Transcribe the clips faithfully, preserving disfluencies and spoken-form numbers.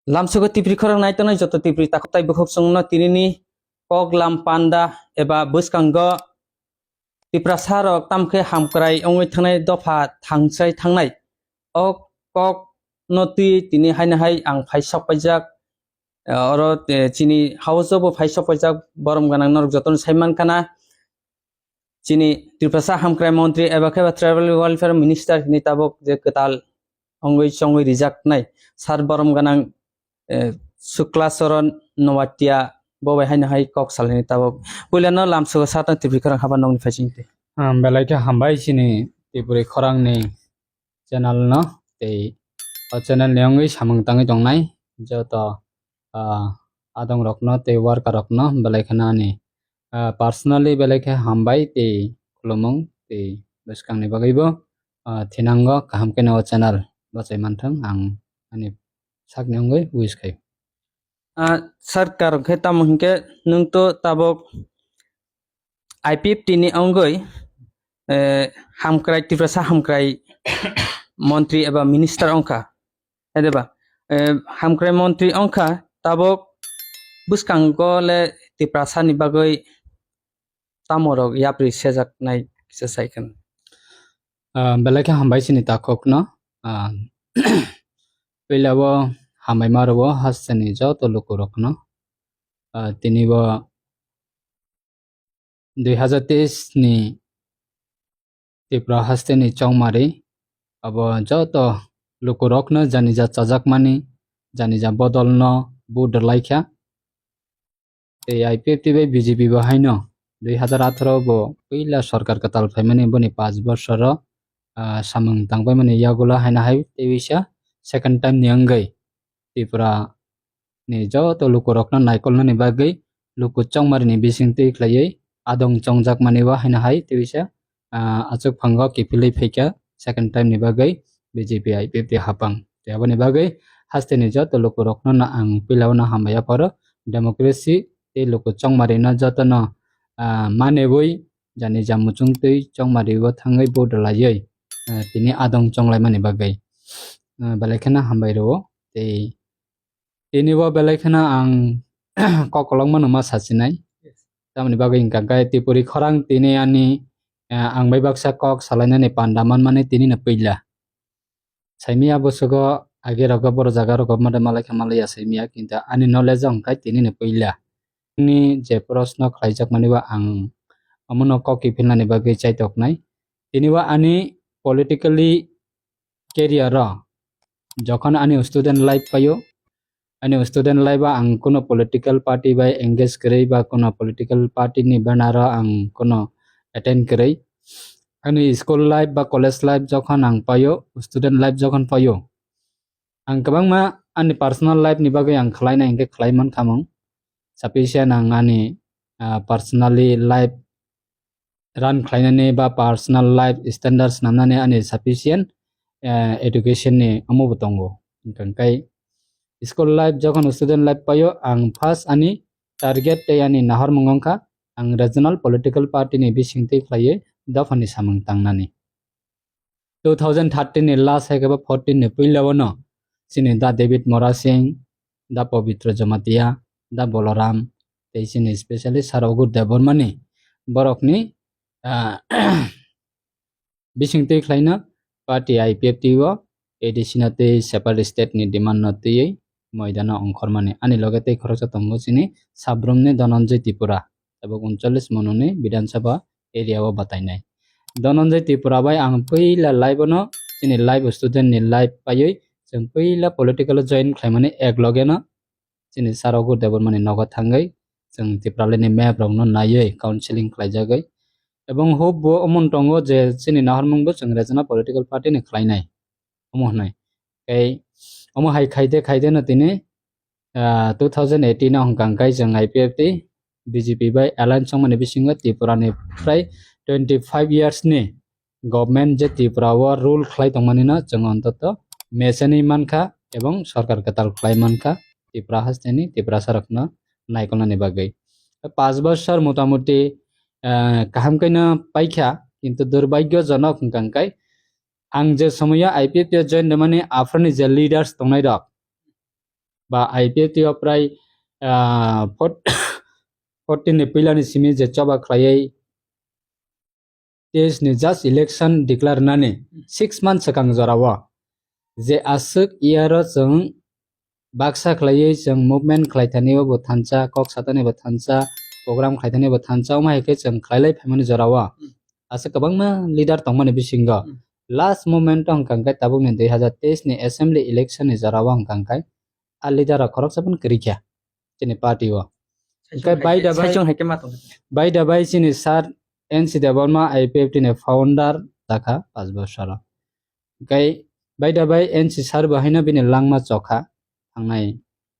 Lamsogo Tipri khorang nai tongnai joto Tipri takhuk tai bukhuk chwngno tinini kok lam panda eba bwskango Tiprasa rok tamkhe hamkrai wngwi thangnai dopha thangsai thangnai. O kok no twi tini haino hai ang phai sok paijak, eh, oro, eh, chini house o bo phai sok paijak borom gwnang norok jotono sai mankha na. Chini Tiprasa hamkrai montri eba khe ba tribal welfare minister hini tabuk je kwtal wngwi chongwi rijaknai sir borom gwnang, eh, Sukla Charan Noatia bo bai haino hai kok salini tabuk. Puila no lamsogo satang Tipri khorang haba nongni phai chingte. Ah, belai khe hambai chini Tipri khorang ni channel no tei o channel ni wngwi samung tangwi tongnai joto, ah, adong rokno tei worker rokno belai kheno ani, ah, personally belai khe hambai tei khulumung tei bwskangni bagwibo, ah, thinango kaham khe no o channel bachai manthang ang ani sakni wngwi wish khai. Ah, sir, karon khe tamo hinkhe nwng to tabuk I P F T ni wngwi, eh, hamkrai, Tiprasa hamkrai montri eba minister wngkha, hai de ba? Eh, hamkrai montri wngkha, tabuk bwskango le Tiprasa ni bagwi tamo rok yapri sejaknai kisa sai khe. Ah, belai khe hambai chini takhukno. Ah, puila o hambai ma rwo hasteni joto lukurokno. Ah, tini bo dui hazar teis ni Tripura hasteni chongmari abo joto lukurokno janija chajakmani, janija bodolno vote rwlaikha. Tei I P F T bai B J P bo haino dui hazar atharo bo puila sorkar kwtal phaimani boni panch bosoro, ah, samung tangpaimani yagulo haino hai tei bisa second time ni wngwi Tripura ni joto lukurokno naikolnani bagwi luku chongmarini bisingtwi khlaiwi adong chongjakmani o haino hai tei bisa, ah, achukphango kiphilwi phaikha second time ni bagwi B J P I P F T hapang. Tei aboni bagwi hasteni joto lukurokno no ang puila o no hambai yapharo democracy tei luku chongmarino jotono, ah, manwi jani ja muchungtwi chongmari o thangwi vote rwlaiwi, ah, tini adong chonglaimani bagwi, ah, belai kheno hambai rwo. Tei tini bo belai kheno ang kok kolokma no ma sachinai. Tamoni bagwi hwnkha khe Tripuri khorang tini ani, eh, ang bai baksa kok salainani panda manmani tini no puila. Saimia bwswgo age rogo boro jaga rogo mada malai khe malaiya saimia, kintu ani knowledge o hwnkha tini no puila. Ni je proshno khlaijakmani bo ang omono kok kiphilnani bagwi chaitoknai. Tini bo ani politically career o jokhon ani student life paio, ani student life o ang kuno political party bai engage kwrwi ba kuno political party ni banner o ang kuno attend kwrwi. Ani school life ba college life jokhon ang paio, student life jokhon paio, ang kwbangma ani personal life ni bagwi ang khlaina hinkhe khlai mankha mung. Sufficient ang ani, ah, personally life run khlainani ba personal life standards namnani ani sufficient, eh, education ni omo bo tongo. Hwnkhe school life jokhon student life paio ang first ani target tei ani nahormung wngkha ang regional political party ni bisingtwi khlaiwi dophani samung tangnani. Two thousand thirteen ni last hai khe ba fourteen ni puila o no chini Da David Morasing, Da Pabitra Jamatia, Da Balaram, tei chini specially Sir Ogur Debbarma ni borokni, ah, bisingtwi khlaina party I P F T o A D C no tei separate state ni demand no twiwi moidano ongkhormani. Ani loge tei khoroksa tongo chini Sabrum ni Dhananjay Tripura, tabuk uncholish mononi Bidhan Sabha area o batainai. Dhananjay Tripura bai ang puila life o no chini life student ni life paiwi chwng puila political o join khlaimani ek loge no chini Sir Ogur Debbarma ni nogo thangwi chwng Tipraland ni map rok no naiwi counseling khlaijagwi. Ebong hope bo omo tongo je chini nahormung bo chwng regional political party ni khlainai. Omo hwnwi. Tei omo hai khaide khaide no tini, ah, two thousand eighteen o hwnkha hwnkhe chwng I P F T, B J P bai alliance wngmani bisingo Tripura ni phrai twenty five years ni government je Tripura o rule khlai tongmani no chwng ontoto mechenwi mankha ebong sorkar kwtal khlai mankha Tripura hasteni Tiprasa rokno naikolnani bagwi. Panch bosor motamuti, ah, kaham khe no paikha, kintu durbhagyojonok hwnkha hwnkhe ang je somoyo I P F T o join rwmani aphuruni je leaders tongnai rok, ba I P F T o prai, ah, fort-, fourteen ni puila ni simi je choba khlaiwi teis ni just election declare nani six months swkang jorao je aswk year o chwng baksa khlaiwi chwng movement khlai thani bo thansa, kok satani bo thansa, program khlai thani bo thansa, omo hai khe chwng khlai lai phaimani jorao aswk kwbangma leader tongmani bisingo last moment o hwnkha khe tabukni dui hazar teis ni assembly election ni jorao hwnkha khe a leader rok khoroksa phano kwrwi kha chini party o. Hwnkhe bai da bai, saichung hai khe ma tong. Bai da bai chini sir N C Debbarma I P F T ni founder jakha panch bosor o. Hwnkhe bai da bai N C sir bo haino bini langma chokha thangnai,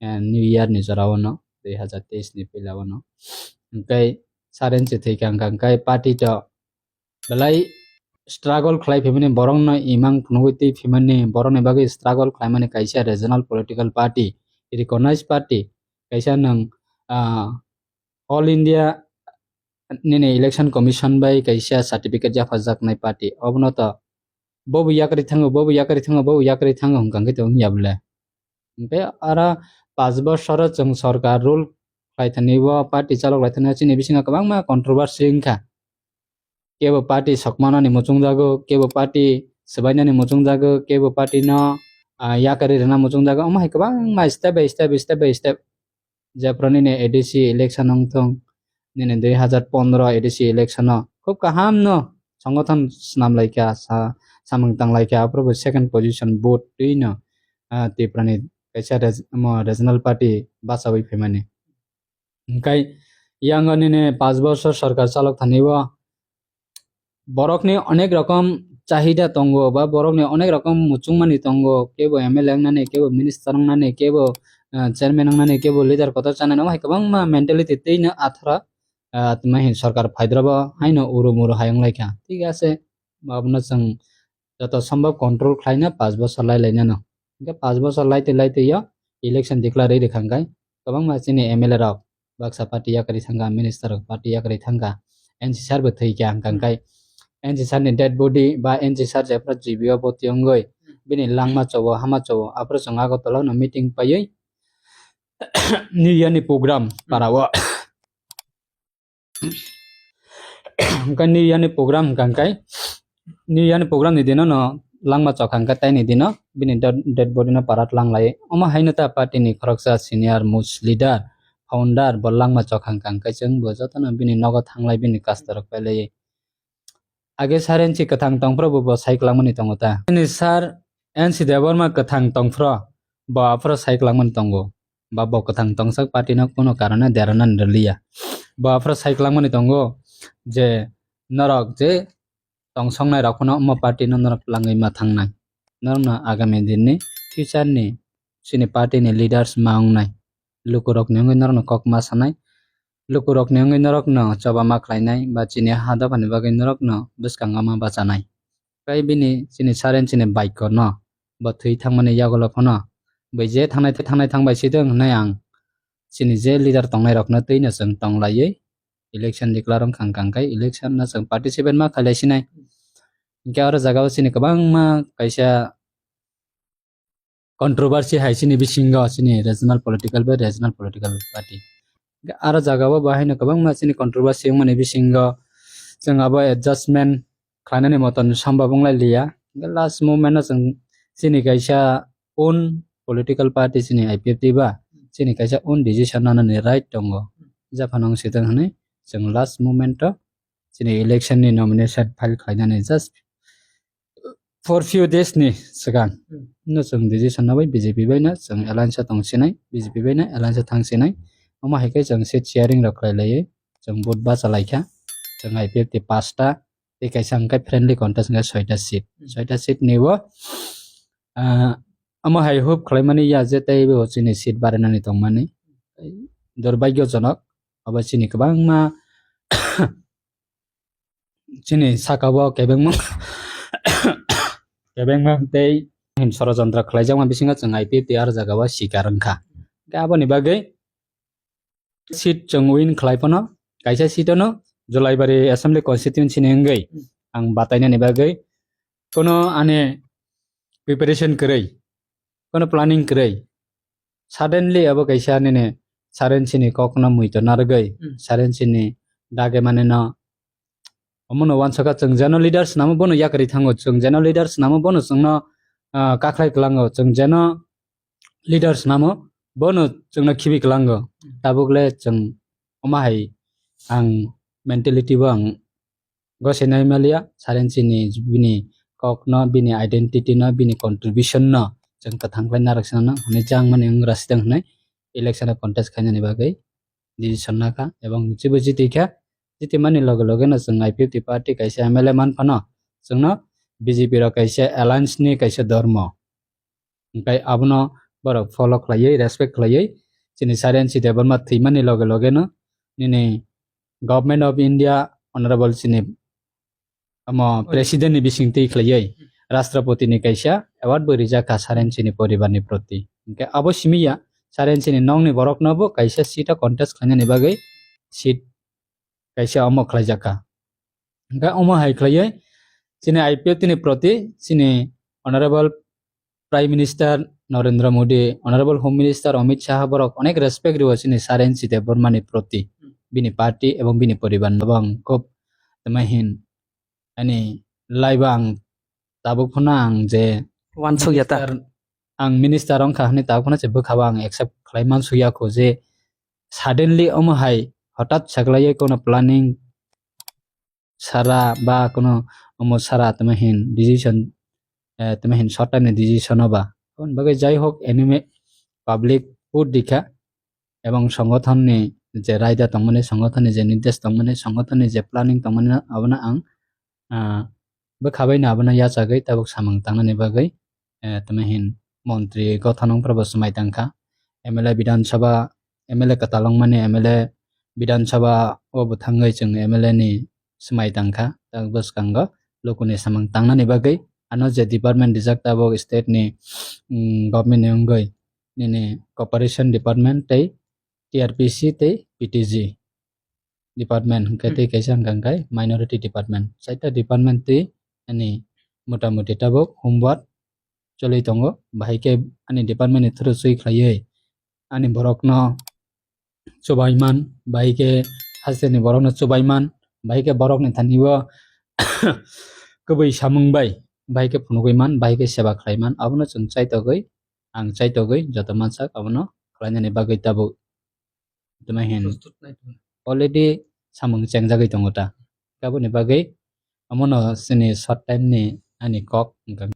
eh, New Year ni jora o no, dui hazar teis ni puila o no. Hwnkhe sir N C thwi kha hwnkha hwnkhe party to belai struggle khlai phimani, borokno imang phunugwi twi phimani, borokni bagwi struggle khlaimani kaisa regional political party, recognized party, kaisa nwng, ah, All India nini Election Commission bai kaisa certificate yaphajaknai party. Obono to bobo yakarwi thango, bobo yakarwi thango, bobo yakarwi thango hwnkha khe to wngya bole. Hwnkhe aro panch bosoro chwng sorkar rule khlai thani o, party chalok lai thani o, chini bisingo kwbangma controversy wngkha. Kebo party sokmanani muchungjago, kebo party swbainani muchungjago, kebo party no, ah, yakarwi rwna muchungjago. Omo hai kwbangma step by step, step by step. Jephru nini A D C election wngthung, nini dui hazar pondro A D C election o khub kaham no songothon swnam laikha, sa-, samung tang laikha, aphuru bo second position vote twi no, ah, Tripura ni kaisa reg-, omo regional party bachawi phaimani. Hwnkhe yango nini panch bosor sorkar chalok thani o borokni onek rokom chahida tongo ba borokni onek rokom muchungmani tongo, kebo M L A wngnani, kebo minister wngnani, kebo, ah, chairman wngnani, kebo leader kotor chanani, omo hai kwbangma mentality twi no athara, ah, tma hin sorkar phaidrobo haino uru muru hai wnglaikha. Thik ase, abono chwng joto sombhob control khlaina panch bosor lai lainano. Hwnkhe panch bosor laitwi laitwi o election declare rwkha hwnkhe kwbangma chini M L A rok baksa party yakarwi thangkha, minister rok party yakarwi thangkha, N C sir bo thwikha hwnkha hwnkhe N C sir ni dead body ba N C sir jephru G B o boti wngwi bini langma chobo hama chobo aphuru chwng Agartala no meeting paiwi New Year ni program para o. Hwnkhe New Year ni program hwnkha hwnkhe New Year ni program ni dino no langma chokha hwnkhe tei ni dino bini dead, dead body no parat lang lai. Omo haino ta party ni khoroksa senior most leader, founder bo langma chokha hwnkha hwnkhe chwng bo jotono bini nogo thanglai bini kastorok pailai. Age sir N C kwthang tongphuru bo, bo sai kwlangmani tongo ta. Bini sir N C Debbarma kwthang tongphuru bo aphuru sai kwlangmani tongo. Ba bo kwthang tongsak party no kuno karone derana rwliya. Bo aphuru sai kwlangmani tongo je norok je tongsongnai rok phano omo party no norok langwi ma thangnai. Norokno agami dinni future ni chini party ni leaders ma wngnai. Lukurokni wngwi norokno kok ma sanai. Lukurokni wngwi norokno choba ma khlainai ba chini ha dophani bagwi norokno bwskango ma bachanai. Tei bini chini saren chini baikor no bo thwi thangmani yagulo phano bai je thangnai thangnai thangbai si thung hwnwi ang chini je leader tongnai rokno twi no chwng tong laiwi election declare wng kha hwnkha hwnkhe election no chwng participate ma khailai sinai. Hinkhe oro jaga o chini kwbangma kaisa controversy hai chini bisingo chini regional political bai regional political party. Hinkhe aro jaga o bo haino kwbangma chini controversy wngmani bisingo chwng abo adjustment khlainani moton sambab wnglai liya. Hinkhe last moment o chwng chini kaisa own political party chini I P F T ba chini kaisa own decision nanani right tongo. Japhano wng sitwng hwnwi chwng last moment o chini election ni nomination file khlainani just for few days ni swkang Hmm. no chwng decision nabai B J P bai no chwng alliance o tong sinai, B J P bai no alliance o thang sinai. Omo hai khe chwng seat sharing rok khlai laiwi chwng vote bacha lai kha. Chwng I P F T pasta tei kaisa hwnkhe friendly contest hwnkhe soita seat. Hmm. Soita seat ni bo, ah, omo hai hope khlaimani ya je tei bo chini seat barinani tongmani. Durbhagyojonok, abo chini kwbangma chini saka o kebengma, kebengma tei hin sorojontro khlaijakma bisingo chwng I P F T R jaga o sikar wngkha. Khe aboni bagwi seat chwng win khlai phano, kaisa seat ono Jolaibari Assembly Constituency ni wngwi ang batainani bagwi kono ani preparation kwrwi, kono planning kwrwi, suddenly abo kaisa nini Sarensi ni kok no muitu narwgwi, Hmm. Sarensi ni dage mane no omono wansukha chwng jeno leaders namo bono yakarwi thango, chwng jeno leaders namo bono chwngno, ah, kakhlai kwlango, chwng jeno leaders namo bono chwngno khibi kwlango. Hmm. Tabuk le chwng omo hai ang mentality bo ang gosai nai maliya, Sarensi ni bini kok no, bini identity no, bini contribution no chwng kwthang khlai narwk sano hwnwi jang mani wng rasi dang hwnwi election o contest khainani bagwi decision nakha, ebong chibo jiti kha, jiti mani loge loge no chwng I P F T party kaisa M L A man phano chwngno B J P rok kaisa alliance ni kaisa dormo. Hingkai abono borok follow khlaiwi, respect khlaiwi, chini Sarensi Debbarma thwimani loge loge no nini Government of India Honorable chini omo President ni bising twi khlaiwi Rashtrapati ni kaisa award bo rijak kha Sarensi ni poribar ni proti. Hingke abo simi ya, Sarensi ni nong ni borok no bo kaisa seat o contest khlainani bagwi seat kaisa omo khlaijak kha. Hingke omo hai khlaiwi chini I P F T ni proti chini Honorable Prime Minister Narendra Modi, Honorable Home Minister Amit Shah borok onek respect rio chini Sarensi Debbarma ni proti, bini party ebong bini poribar no bo ang khub tama hin ani laiba ang tabuk phano ang je Wansuk ya ta. Minister, ang minister wngkha hwnwi tabuk phano se bwkha bo ang accept khlai mansuk ya kho je suddenly omo hai hotat saklaiwi kono planning sara ba kono omo sara tama hin decision, eh, tama hin short time ni decision o ba. Aboni bagwi jai hok anime public vote dikha ebong songothon ni je raida tongmani, songothon ni je nirdesh tongmani, songothon ni je planning tongmani abono ang, ah, bwkha bai no abono yachagwi tabuk samung tangnani bagwi, eh, tama hin montri gothan wngphuru bo swmai tangkha. M L A Bidhan Sabha, M L A kwtal wngmani M L A Bidhan Sabha o bo thangwi chwng M L A ni swmai tangkha. Tak bwskango lukuni samung tangnani bagwi ano je department rijak tabuk state ni, mm, government ni wngwi nini cooperation department tei T R P C tei P T G department hwnkhe Hmm. tei kaisa hwnkha hwnkhe minority department. Chaita department twi ani mota moti tabuk homework choli tongo. Bahai khe ani department ni through chui khlaiwi ani borokno chubai man, bahai khe hasteni borokno chubai man, bahai khe borokni thani o kwbwi samung bai, bahai khe phunugwi man, bahai khe seba khlai man, abono chwng chaitogwi, ang chaitogwi joto mansak abono khlainani bagwi tabuk. Tuma hin Prostut nai tuma. Already samung chengjagwi tongo ta. Aboni bagwi omono chini short time ni ani kok wngkha.